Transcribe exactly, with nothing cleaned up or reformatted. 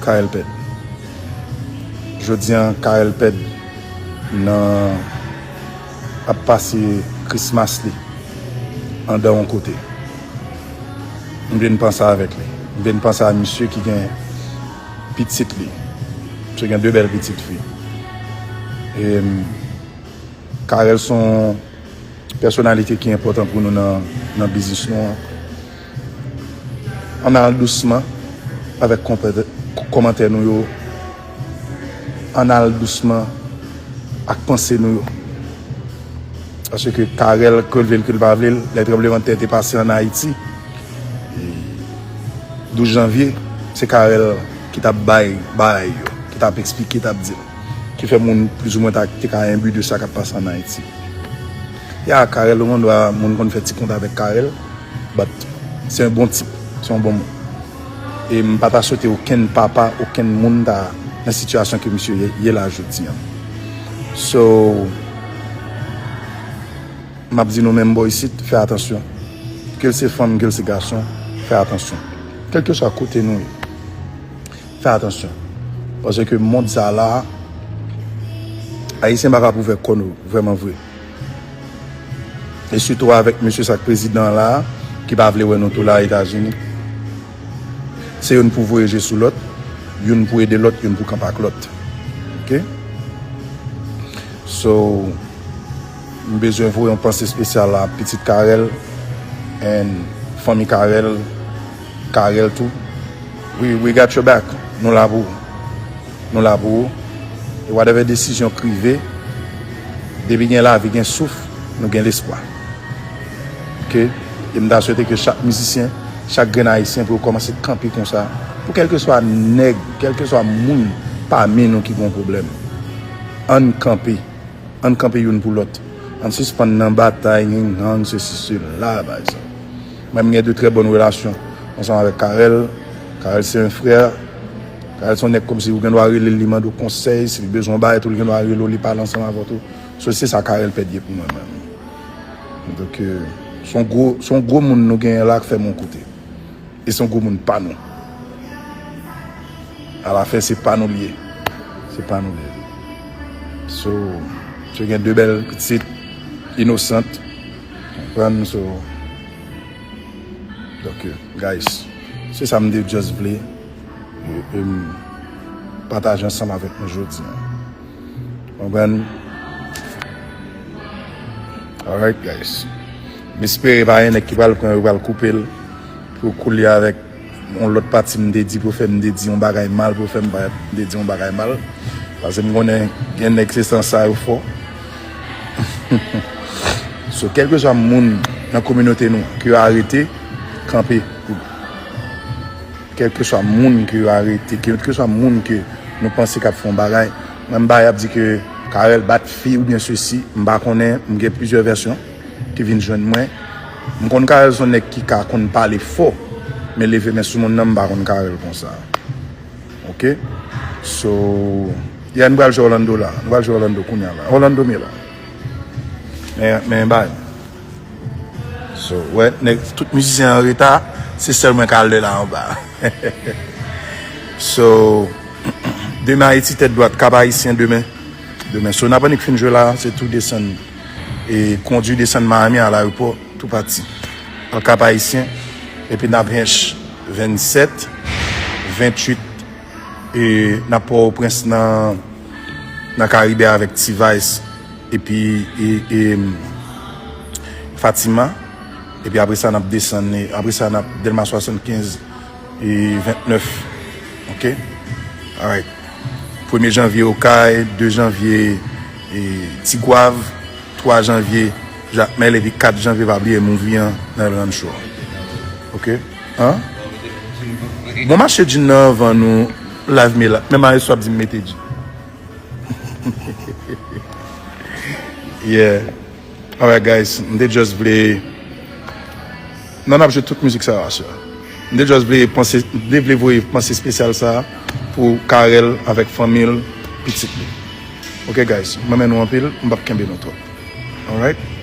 Carel Pèd. Jodi a, Carel Pèd nan ap pase Christmas li anndan yon kote. M vin panse avèk li. M vin panse a misye ki gen pitit li. Misye gen de bèl pitit fi. E, Carel se yon pèsonalite ki enpòtan pou nou nan, nan biznis nou an. Ann al dousman avèk konpè-, kòmantè nou yo. Ann al dousman ak panse nou yo. Paske Carel, ke l vle l, ke l pa vle l, lè tranblemanntè te pase ann Ayiti, douz janvye, se Carel ki t ap bay bagay yo, ki t ap eksplike, t ap di l. Ki fè moun plizoumwen ta, te ka enbi de sa k ap pase ann Ayiti. Ya, Carel, ou gen dwa, moun konn fè ti kont avèk Carel, but se yon bon tip, se yon bon moun. E m pa ta swete okenn papa, okenn moun ta nan sitiyasyon ke misye ye, ye la jodi a. So, m ap di nou menm bò isit, fè atansyon. Ke l se fanm, ke l se gason, fè atansyon. Kèlkeswa kote nou ye, fè atansyon. Paske mond sa la, Ayisyen pa ka pou vè kò nou, vrèman vre. E sitou avèk mesye sa k prezidan la, ki pa vle wè nou tou la Etazini. Se youn pou voye je sou lòt, youn pou ede lòt, youn pou kanpe ak lòt. Ok? So, m bezwen voye yon panse espesyal a pitit Carel and fanmi Carel, Carel tou. We, we got your back. Nou la pou ou. Nou la pou ou. E whatever desizyon k rive, depi gen lavi, gen souf, nou gen lespwa. Ok? E m ta swete ke chak mizisyen, chak grenn Ayisyen pou yo kòmanse kanpe konsa. Pou kèlkeswa nèg, kèlkeswa moun pami nou ki gon pwoblèm. Ann kanpe. Ann kanpe youn pou lòt. Ann sispann nan batay, gang, gang, sesi, sela, bagay sa. Mwen, m gen de trè bòn relasyon ansanm avèk Carel. Carel se yon frè. Carel se yon nèg kòmsi ou gen dwa rele l, li mande w konsèy. Si li bezwen yon bagay tou, li gen dwa rele w, li pale ansanm avè w tou. So, se sa Carel Pèd ye pou mwen menm. Donk, euh, se yon gwo, se yon gwo moun nou genyen la k fè m yon kote. E se yon gwo moun pa nou. Alafen, se pa nou l ye. Se pa nou l ye. So, misye gen de bèl pitit, inosant. Konprann? So, donk, euh, guys, se sa m te just vle, euh, euh, pataje ansanm avèk nou jodi a. Konprann? Alright, guys. M espere pa gen nèg ki pral pran, yo pral koupe l pou yo kole avèk yon lòt pati m te di pou fè, m te di yon bagay mal pou fè, m pa, m te di yon bagay mal. Paske m konnen gen nèg se sans sa yo fò. So, kèlkeswa moun nan kominote nou ke yo arete, kanpe pou kèlkeswa moun ke yo arete, kèlkeswa moun ke nou panse k ap fè yon bagay. Mwen, m pa ap di ke Carel bat fi oubyen sesi, m pa konnen, m gen plizyè vèsyon ki vin jwenn mwen. M konn Carel se yon nèg ki ka konn pale fò, men leve men sou moun nan, m pa konn Carel konsa. Ok? So, yeah, nou pral jwe Orlando la. Nou pral jwe Orlando kounye a la. Orlando m ye la. Men, men, bay. So, wè, nèg, tout mizisyen an reta, se sèl mwen k al de la anba. So, demen Ayiti tèt dwat, Kap Ayisyen demen. Demen. So, n ap annik fin jwe la, se tou desann, e kondwi desann Miami a, al ayewopò, tou pati. Al Kap Ayisyen, epi n ap hench vennsèt, venntuit, e n ap Pòtoprens nan, nan Karibe avèk T-Vice, epi, e, e, Fatima, epi apre sa n ap desann, e apre sa n ap Dèlma swasannkenz, e ventnèf. Ok? Alright. Premye janvye Okay, de janvye, e, Tigwav, twa janvye Jakmèl, epi kat janvye pa bliye Movie an nan Rancho. Ok? Hein? Bon, m achte djin nan anvan nou live, men la, men maestro ap di m mete djin. Yeah. Alright, guys, m te just vle, non, n ap jwe tout mizik sa a, sè. M te just vle panse, m te vle voye panse espesyal sa a pou Carel avèk fanmi l, pitit li. Ok, guys, m renmen nou anpil, m p ap kenbe nou twòp. Alright?